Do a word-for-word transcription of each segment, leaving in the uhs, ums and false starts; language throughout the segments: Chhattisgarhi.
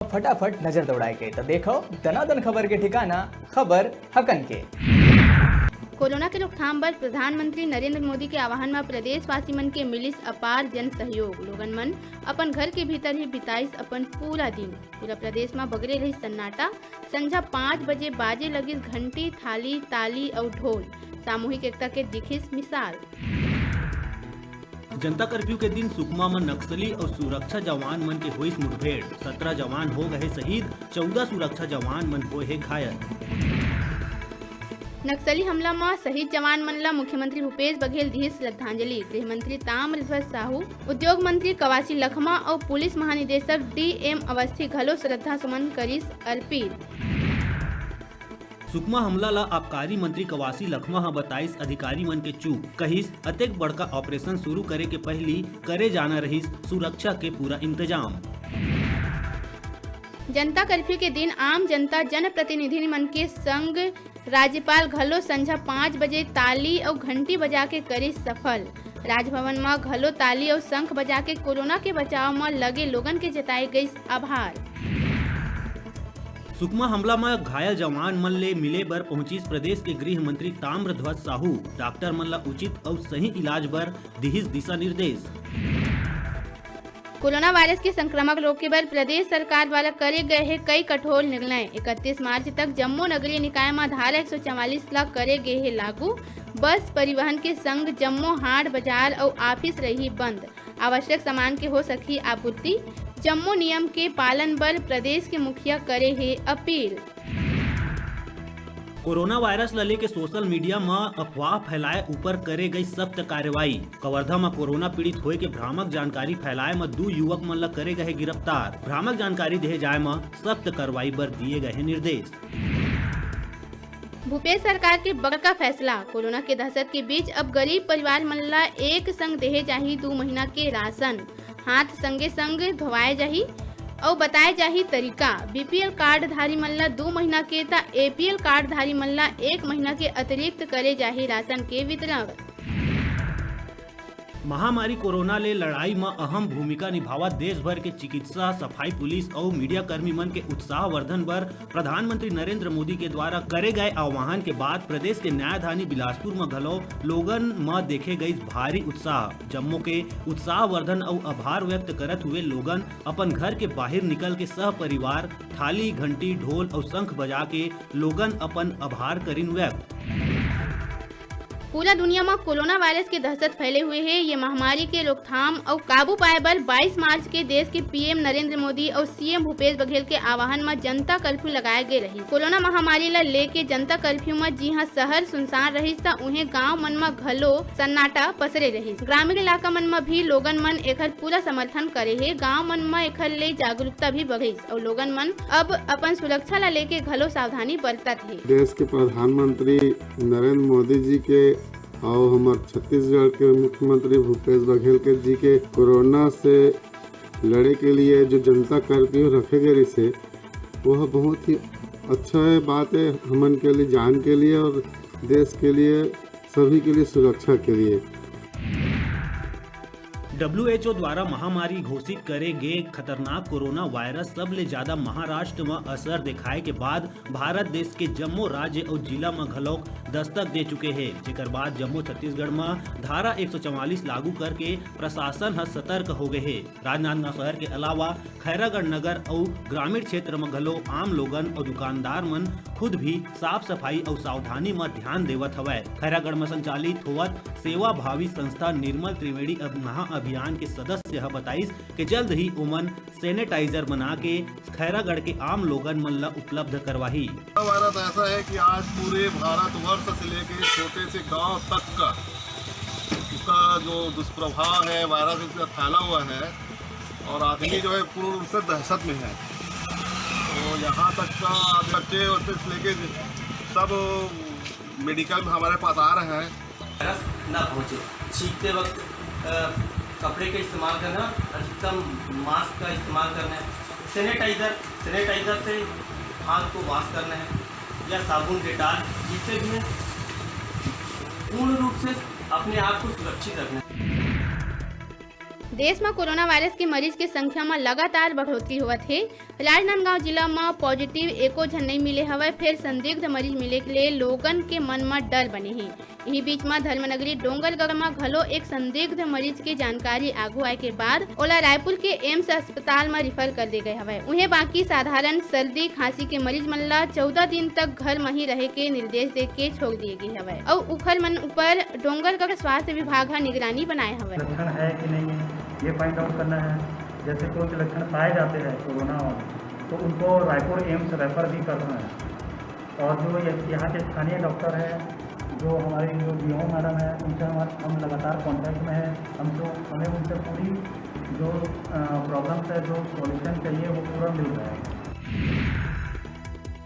फटाफट नजर दौड़ाए के, त देखो दनादन खबर के ठिकाना, खबर हकन के। कोरोना के रोकथाम बर प्रधानमंत्री नरेंद्र मोदी के आह्वान म प्रदेशवासी मन के मिलिस अपार जन सहयोग। लोगन मन अपन घर के भीतर ही बिताइस अपन पूरा दिन। पूरा प्रदेश म बगरे रहिस सन्नाटा। संझा पाँच बजे बाजे लगिस घंटी, थाली, ताली अउ ढोल। सामूहिक एकता के दिखिस मिसाल। जनता कर्फ्यू के दिन सुकमा म नक्सली अउ सुरक्षा जवान मन के होइस मुठभेड़। सत्रह जवान हो गए शहीद, चौदह सुरक्षा जवान मन होए हे घायल। नक्सली हमला म शहीद जवान मन ल मुख्यमंत्री भूपेश बघेल दिहिस श्रद्धांजलि। गृह मंत्री ताम्रध्वज साहू, उद्योग मंत्री कवासी लखमा अउ पुलिस महानिदेशक डी एम अवस्थी घलो श्रद्धा सुमन करिस अर्पित। सुकमा हमला ल आबकारी मंत्री कवासी लखमा ह बताइस अधिकारी मन के चूक। कहिस, अतेक बड़का ऑपरेशन शुरू करे के पहिली करे जाना रहिस सुरक्षा के पूरा इंतजाम। जनता कर्फ्यू के दिन आम जनता जनप्रतिनिधि मन के संग राज्यपाल घलो संझा पाँच बजे ताली अउ घंटी बजा के करिस सफल। राजभवन म घलो ताली अउ शंख बजा के कोरोना के बचाव म लगे लोगन के जताए गइस आभार। सुकमा हमला म घायल जवान मन ले मिले बर पहुंचिस प्रदेश के गृह मंत्री ताम्रध्वज साहू। डॉक्टर मन ल उचित अउ सही इलाज बर दिहिस दिशा निर्देश। कोरोना वायरस के संक्रमण रोके बर प्रदेश सरकार द्वारा करे गए हे कई कठोर निर्णय। इकतीस मार्च तक जम्मो नगरीय निकाय म धारा एक सौ चवालीस ला करे गे हे लागू। बस परिवहन के संग जम्मो हाट बाजार अउ ऑफिस रही बंद। आवश्यक सामान के हो सकही आपूर्ति। जम्मो नियम के पालन बर प्रदेश के मुखिया करे हे अपील। कोरोना वायरस ल लेके सोशल मीडिया म अफवाह फैलाए ऊपर करे गई सख्त कार्रवाई। कवर्धा म कोरोना पीड़ित होए के भ्रामक जानकारी फैलाए म दू युवक मन ल करे गए गिरफ्तार। भ्रामक जानकारी देहे जाए म सख्त कार्रवाई बर दिए गए निर्देश। भूपेश सरकार के बड़का फैसला। कोरोना के दहशत के बीच अब गरीब परिवार मन ला एक संग देहे जाही दू महीना के राशन। हाथ संगे संग धोवाए जाही अउ बताए जाही तरीका। बीपीएल कार्डधारी मन ला दू महीना के, त एपीएल कार्डधारी मन ला एक महीना के अतिरिक्त करे जाही राशन के वितरण। महामारी कोरोना ले लड़ाई म अहम भूमिका निभावत देश भर के चिकित्सा, सफाई, पुलिस अउ मीडिया कर्मी मन के उत्साहवर्धन बर प्रधानमंत्री नरेंद्र मोदी के द्वारा करे गए आह्वान के बाद प्रदेश के न्यायधानी बिलासपुर म घलो लोगन म देखे गइस भारी उत्साह। जम्मो के उत्साहवर्धन अउ आभार व्यक्त करत हुए लोगन अपन घर के बाहिर निकल के सह परिवार थाली, घंटी, ढोल अउ शंख बजा के लोगन अपन आभार करिन व्यक्त। पूरा दुनिया म कोरोना वायरस के दहशत फैले हुए हे। ये महामारी के रोकथाम अउ काबू पाए बर बाईस मार्च के देश के पीएम नरेंद्र मोदी अउ सीएम भूपेश बघेल के आह्वान म जनता कर्फ्यू लगाए गे रहिस। कोरोना महामारी ल लेके जनता कर्फ्यू म जिहां शहर सुनसान रहिस, त उहें गांव मन म घलो सन्नाटा पसरे रहिस। ग्रामीण इलाका मन म भी लोगन मन एखर पूरा समर्थन करे हे। गांव मन म एखर ले जागरूकता भी बढ़िस अउ लोगन मन अब अपन सुरक्षा ल लेके घलो सावधानी बरतत हे। देश के प्रधानमंत्री नरेंद्र मोदी जी के अउ हमर छत्तीसगढ़ के मुख्यमंत्री भूपेश बघेल के जी के कोरोना से लड़े के लिए जो जनता कर्फ्यू रखे गए रहिसे, वह बहुत ही अच्छा है, बात है हमन के लिए, जान के लिए और देश के लिए, सभी के लिए, सुरक्षा के लिए। डब्ल्यूएचओ द्वारा महामारी घोषित करे गे खतरनाक कोरोना वायरस सबले ज्यादा महाराष्ट्र म असर देखाए के बाद भारत देश के जम्मो राज्य अउ जिला म घलोक दस्तक दे चुके हे, जेकर बाद जम्मो छत्तीसगढ़ म धारा एक सौ चवालीस लागू करके प्रशासन ह सतर्क हो गए हे। राजनांदगांव शहर के अलावा खैरागढ़ नगर अउ ग्रामीण क्षेत्र म घलो आम लोगन अउ दुकानदार मन खुद भी साफ सफाई अउ सावधानी म ध्यान देवत हवय। खैरागढ़ म संचालित होवत सेवा भावी संस्था निर्मल त्रिवेणी अब-, महा अभियान के सदस्य ह बताइस कि जल्द ही ओमन सैनिटाइजर बना के खैरागढ़ के आम लोगन मन ल उपलब्ध करवाही। वायरस ऐसा है कि आज पूरे भारतवर्ष से लेके छोटे से गांव तक का उसका जो दुष्प्रभाव है, वायरस इसका फैला हुआ है और आदमी जो है पूर्ण रूप से दहशत में है। तो यहाँ तक का बच्चे, बच्चे से लेके सब मेडिकल में हमारे पास आ रहे हैं। वायरस ना पहुँचे। छींकते वक्त, अ, कपड़े का इस्तेमाल करना, अधिकतम मास्क का इस्तेमाल करना है। सैनिटाइजर, सैनिटाइजर से हाथ को वॉश करना है या साबुन, डेटॉल, जिससे भी है, पूर्ण रूप से अपने आप को सुरक्षित रखना है। देश म कोरोना वायरस के मरीज के संख्या म लगातार बढ़ोतरी होवत हे। राजनांदगांव जिला म पॉजिटिव एको झन नइ मिले हवय, फेर संदिग्ध मरीज मिले ले लोगन के मन म डर बने हे। इही बीच म धर्मनगरी डोंगरगढ़ म घलो एक संदिग्ध मरीज के जानकारी आगू आए के बाद ओला रायपुर के एम्स अस्पताल म रिफर कर दे गए हवय। उहें, बाकी साधारण सर्दी खांसी के मरीज मन ला चौदह दिन तक घर म ही रहे के निर्देश दे के छोड़ दिए गे हवय, अउ उखर मन ऊपर डोंगरगढ़ स्वास्थ्य विभाग ह निगरानी बनाए हवय। लक्षण है कि नहीं है, ये फाइंड आउट करना है। जैसे कुछ लक्षण पाए जाते हैं कोरोना वाले, तो उनको रायपुर एम्स रेफर भी करना है। और जो ये, यहाँ के स्थानीय डॉक्टर हैं, जो हमारे जो बीओ मैडम है, उनसे हम, हम लगातार कॉन्टैक्ट में हैं। हम तो, हमें उनसे पूरी जो, अ, प्रॉब्लम्स है, जो सॉल्यूशन चाहिए, वो पूरा मिल रहा है।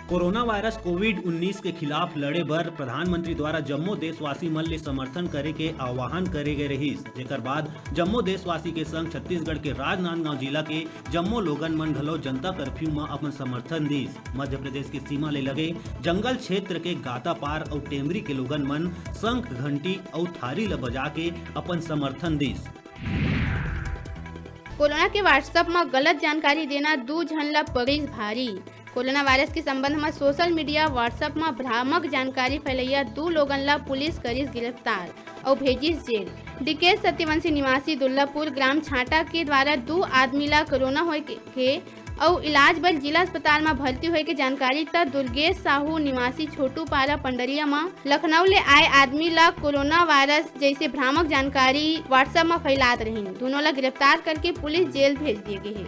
कोरोना वायरस कोविड उन्नीस के खिलाफ लड़े बर प्रधानमंत्री द्वारा जम्मो देशवासी मन ले समर्थन करे के आह्वान करे गए रहिस, जेकर बाद जम्मो देशवासी के संग छत्तीसगढ़ के राजनांदगांव जिला के जम्मो लोगन मन घलो जनता कर्फ्यू म अपन समर्थन दीस। मध्य प्रदेश के सीमा ले लगे जंगल क्षेत्र के गातापार अउ टेमरी के लोगन मन शंख, घंटी अउ थारी ल बजा के अपन समर्थन दीस। कोरोना के WhatsApp म गलत जानकारी देना दू झन ल पड़िस भारी। कोरोना वायरस के संबंध म सोशल मीडिया WhatsApp म भ्रामक जानकारी फैलैया दू लोगन ल पुलिस करिस गिरफ्तार अउ भेजिस जेल। डीके सत्यवंशी निवासी दुर्लापुर ग्राम छाटा के द्वारा दू आदमी ल कोरोना होए के, के अउ इलाज बर जिला अस्पताल म भर्ती होए के जानकारी त दुर्गेश साहू निवासी छोटू पारा पंडरिया म लखनऊ ले आए आदमी ल कोरोना वायरस जैसे भ्रामक जानकारी WhatsApp म फैलात रहिन। दोनों ल गिरफ्तार करके पुलिस जेल भेज दिए गे हे।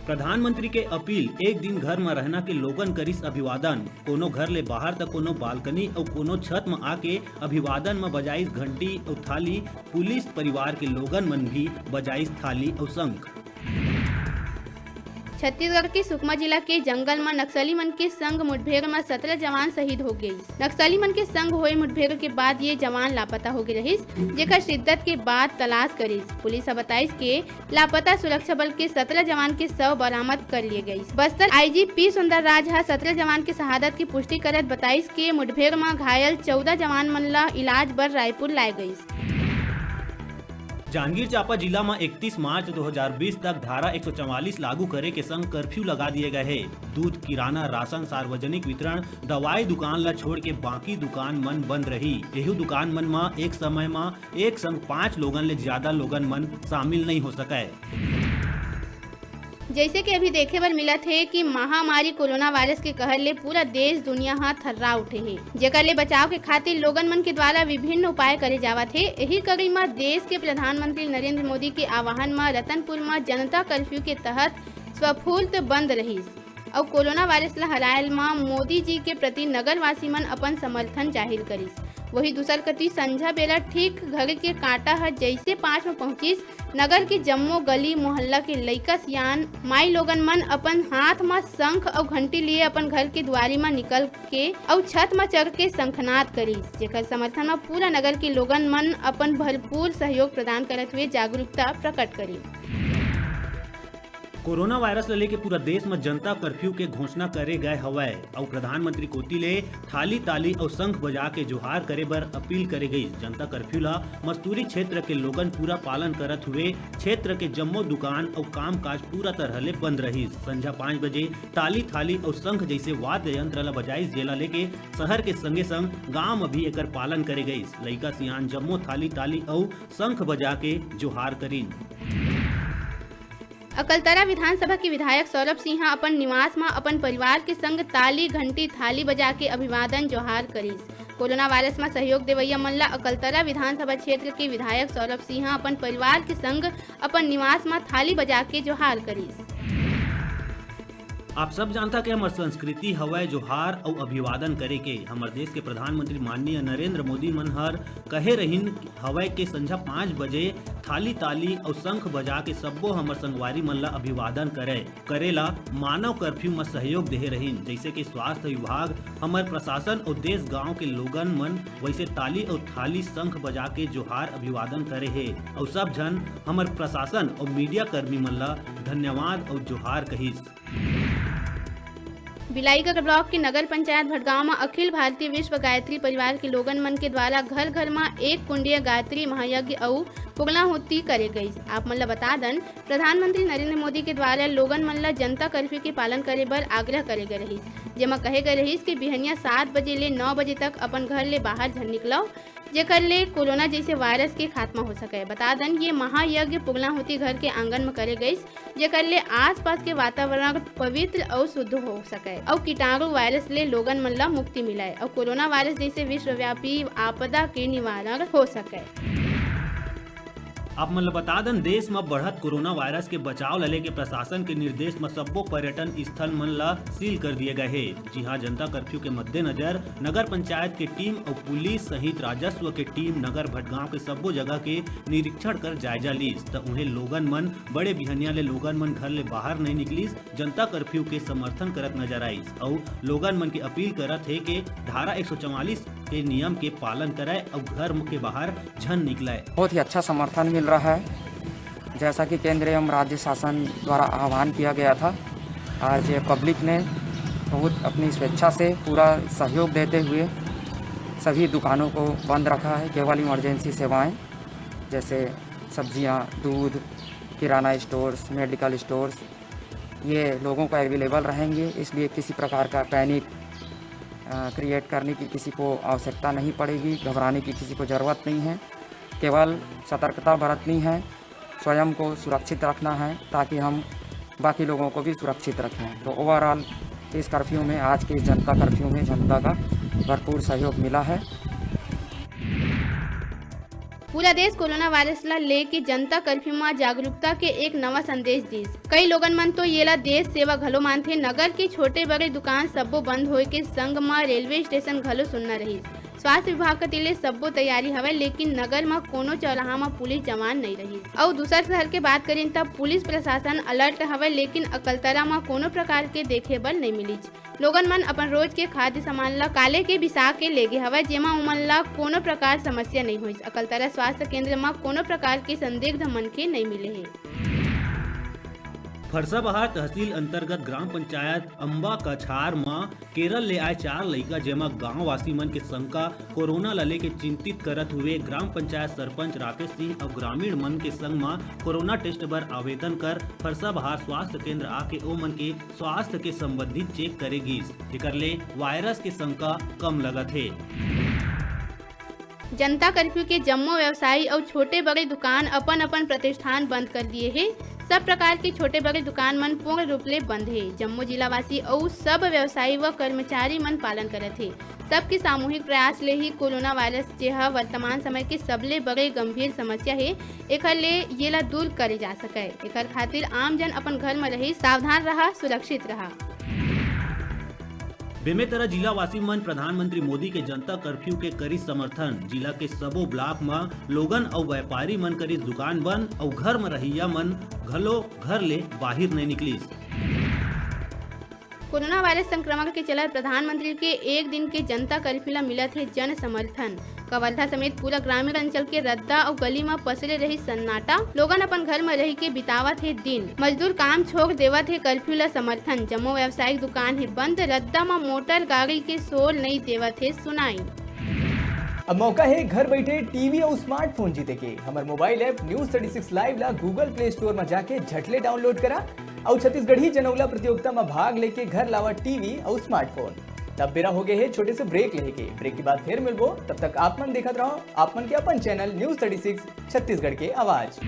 प्रधानमंत्री के अपील, एक दिन घर म रहना के लोगन करिस अभिवादन। कोनो घर ले बाहर त कोनो बालकनी अउ कोनो छत म आके अभिवादन म बजाइस घंटी अउ थाली। पुलिस परिवार के लोगन मन भी बजाइस थाली अउ शंख। छत्तीसगढ़ के सुकमा जिला के जंगल म नक्सली मन के संग मुठभेड़ म सतरा जवान शहीद हो गइस। नक्सली मन के संग होए मुठभेड़ के बाद ये जवान लापता हो गे रहिस, जेकर शिद्दत के बाद तलाश करिस। पुलिस ह बताइस के लापता सुरक्षा बल के सतरा जवान के शव बरामद कर लिए गइस। बस्तर IG पी सुंदरराज ह सतरा जवान के शहादत की पुष्टि करत बताइस के मुठभेड़ म घायल चौदह जवान मन ल इलाज बर रायपुर लाए गइस। जांजगीर चांपा जिला म इकतीस मार्च दो हज़ार बीस तक धारा एक सौ चवालीस लागू करे के संग कर्फ्यू लगा दिए गए हे। दूध, किराना, राशन, सार्वजनिक वितरण, दवाई दुकान ल छोड़ के बाकी दुकान मन बंद रही। एहू दुकान मन म एक समय म एक संग पांच लोगन ले ज्यादा लोगन मन शामिल नइ हो सकय। जैसे कि अभी देखे बर मिलत हे कि महामारी कोरोना वायरस के कहर ले पूरा देश दुनिया ह थर्रा उठे हे, जेकर ले बचाव के खातिर लोगन मन के द्वारा विभिन्न उपाय करे जावत हे। एही कड़ी म देश के प्रधानमंत्री नरेंद्र मोदी के आह्वान म रतनपुर म जनता कर्फ्यू के तहत स्वफूर्त बंद रहिस अउ कोरोना वायरस ल हराए म मोदी जी के प्रति नगरवासी मन अपन समर्थन जाहिर करिस। वही दूसर कती संझा बेरा ठीक घड़ी के कांटा ह जइसे पाँच म पहुंचिस, नगर के जम्मो गली मोहल्ला के लइका सियान माई लोगन मन अपन हाथ म शंख अउ घंटी लिए अपन घर के दुआरी म निकल के अउ छत म चढ़ के शंखनाद करिस, जेकर समर्थन म पूरा नगर के लोगन मन अपन भरपूर सहयोग प्रदान करत हुए जागरूकता प्रकट करिन। कोरोना वायरस ल लेके पूरा देश म जनता कर्फ्यू के घोषणा करे गए हवय अउ प्रधानमंत्री कोति ले थाली, ताली अउ शंख बजा के जोहार करे बर अपील करे गइस। जनता कर्फ्यू ल मस्तूरी क्षेत्र के लोगन पूरा पालन करत हुए क्षेत्र के जम्मो दुकान अउ कामकाज पूरा तरह ले बंद रहिस। संझा पाँच बजे ताली, थाली अउ शंख जइसे वाद्य यंत्र ल बजाइस, जेला लेके शहर के संगे संग गांव म भी एकर पालन करे गइस। लइका सियान जम्मो थाली, ताली अउ शंख बजा के जोहार करिन। अकलतरा विधानसभा के विधायक सौरभ सिंह ह अपन निवास म अपन परिवार के संग ताली, घंटी, थाली बजा के अभिवादन जोहार करिस। कोरोना वायरस म सहयोग देवइया मन ल अकलतरा विधानसभा क्षेत्र के विधायक सौरभ सिंह ह अपन परिवार के संग अपन निवास म थाली बजा के जोहार करिस। आप सब जानता के हमर संस्कृति हवय जोहार अउ अभिवादन करे के। हमर देश के प्रधानमंत्री माननीय नरेंद्र मोदी मन हर कहे रहिन हवय के संझा पाँच बजे थाली, ताली अउ शंख बजा के सब्बो हमर संगवारी मन ल अभिवादन करे, करे ला मानव कर्फ्यू म सहयोग देहे रहिन। जइसे कि स्वास्थ्य विभाग, हमर प्रशासन अउ देश गांव के लोगन मन वइसे ताली अउ थाली, शंख बजा के जोहार अभिवादन करे हे अउ सब झन हमर प्रशासन अउ मीडिया कर्मी मन ल धन्यवाद अउ जोहार कहिस। बिलाईगढ़ ब्लॉक के नगर पंचायत भटगांव म अखिल भारतीय विश्व गायत्री परिवार के लोगन मन के द्वारा घर घर म एक कुंडीय गायत्री महायज्ञ अउ पूर्णाहुति करे गईस। आप मन ल बता दन, प्रधानमंत्री नरेंद्र मोदी के द्वारा लोगन मन ल जनता कर्फ्यू के पालन करे बर आग्रह करे गए रहिस, जेमा कहे गए रहिस कि बिहनिया सात बजे ले नौ बजे तक अपन घर ले बाहर झन निकलव, जेकर ले कोरोना जैसे वायरस के खात्मा हो सके। बता दन, ये महायज्ञ पूर्णाहुति घर के आंगन म करे गईस, जेकर ले आसपास के वातावरण पवित्र अउ शुद्ध हो सके अउ कीटाणु वायरस ले लोगन मन ल मुक्ति मिलय अउ कोरोना वायरस जैसे विश्वव्यापी आपदा के निवारण हो सके। आप मन ल बता दन, देश म बढ़त कोरोना वायरस के बचाव ल लेके प्रशासन के निर्देश म सब्बो पर्यटन स्थल मन ल सील कर दिए गए हे। जी हां, जनता कर्फ्यू के मद्देनजर नगर पंचायत के टीम अउ पुलिस सहित राजस्व के टीम नगर भटगांव के सब्बो जगह के निरीक्षण कर जायजा लीस, त उहें लोगन मन बड़े बिहनिया ले लोगन मन घर ले बाहर नहीं निकलिस, जनता कर्फ्यू के समर्थन करत नजर आइस अउ लोगन मन के अपील करत हे के धारा एक सौ चवालीस के नियम के पालन करय अउ घर के बाहर झन निकलय। बहुत ही अच्छा समर्थन मिल रहा है। जैसा कि केंद्र एवं राज्य शासन द्वारा आह्वान किया गया था, आज पब्लिक ने बहुत अपनी स्वेच्छा से पूरा सहयोग देते हुए सभी दुकानों को बंद रखा है। केवल इमरजेंसी सेवाएं जैसे सब्जियां, दूध, किराना स्टोर्स, मेडिकल स्टोर्स, ये लोगों को अवेलेबल रहेंगे, इसलिए किसी प्रकार का पैनिक क्रिएट करने की किसी को आवश्यकता नहीं पड़ेगी, घबराने की किसी को ज़रूरत नहीं है। केवल सतर्कता बरतनी है, स्वयं को सुरक्षित रखना है, ताकि हम बाकी लोगों को भी सुरक्षित रखें। तो ओवरऑल इस कर्फ्यू में, आज के इस जनता कर्फ्यू में जनता का भरपूर सहयोग मिला है। पूरा देश कोरोना वायरस ला लेके जनता कर्फ्यू म जागरूकता के एक नवा संदेश दिस। कई लोगन मन तो येला देश सेवा घलो मानथे। नगर के छोटे बड़े दुकान सब्बो बंद होए के संग म रेलवे स्टेशन घलो सुन्ना रहिस। स्वास्थ्य विभाग कति ले सब्बो तैयारी हवय, लेकिन नगर म कोनो चौराहा म पुलिस जवान नइ रहिस। अउ दूसर शहर के बात करेन, त पुलिस प्रशासन अलर्ट हवय, लेकिन अकलतरा म कोनो प्रकार के देखे बर नइ मिलिस। लोगन मन अपन रोज के खाद्य सामान ल काले के बिसा के लेगे हवय, जेमा उमन ल कोनो प्रकार समस्या नइ होइस। अकलतरा स्वास्थ्य केंद्र म कोनो प्रकार के संदिग्ध मनखे नइ मिले हे। फरसाबहार तहसील अंतर्गत ग्राम पंचायत अम्बा कछार म केरल ले आए चार लइका, जेमा गांववासी मन के शंका कोरोना ल लेके चिंतित करत हुए ग्राम पंचायत सरपंच राकेश सिंह अउ ग्रामीण मन के संग म कोरोना टेस्ट बर आवेदन कर फरसाबहार स्वास्थ्य केंद्र आके ओमन के स्वास्थ्य के संबंधित चेक करे गिस, जेकर ले वायरस के शंका कम लगत हे। जनता कर्फ्यू के जम्मो व्यवसायी अउ छोटे बड़े दुकान अपन अपन प्रतिष्ठान बंद कर दिए हे। सब प्रकार के छोटे बड़े दुकान मन पूर्ण रूप ले बंद हे। जम्मो जिलावासी अउ सब व्यवसायी व कर्मचारी मन पालन करत हे। सबके सामूहिक प्रयास ले ही कोरोना वायरस, जेहा वर्तमान समय के सबले बड़े गंभीर समस्या हे, एखर ले येला दूर करे जा सकय। एखर खातिर आम जन अपन घर म रही, सावधान रहा, सुरक्षित रहा। बेमेतरा जिलावासी मन प्रधानमंत्री मोदी के जनता कर्फ्यू के करिस समर्थन। जिला के सबो ब्लॉक म लोगन अउ व्यापारी मन करिस दुकान बंद अउ घर म रहइया मन घलो घर ले बाहिर नइ निकलिस। कोरोना वायरस संक्रमण के चलत प्रधानमंत्री के एक दिन के जनता कर्फ्यू ल मिलत हे जन समर्थन। कवर्धा समेत पूरा ग्रामीण अंचल के रद्दा अउ गली म पसरे रही सन्नाटा। लोगन अपन घर म रहि के बितावत हे दिन। मजदूर काम छोड़ देवत हे, कर्फ्यू ल समर्थन। जम्मो व्यावसायिक दुकान हे बंद। रद्दा म मोटर गाड़ी के शोर नइ देवत हे सुनाई। अब मौका हे घर बैठे टीवी अउ स्मार्टफोन जीते के। हमर mobile app news thirty six live ला Google Play Store म जाके झटले डाउनलोड करा अउ छत्तीसगढ़ी जनौला प्रतियोगिता म भाग लेके घर लावा टीवी अउ स्मार्टफोन। तब बेरा हो गए हे छोटे से ब्रेक लेहे के। ब्रेक के बाद फिर मिलबो, तब तक आप मन देखत रहो आप मन के अपन channel news thirty six Chhattisgarh के आवाज।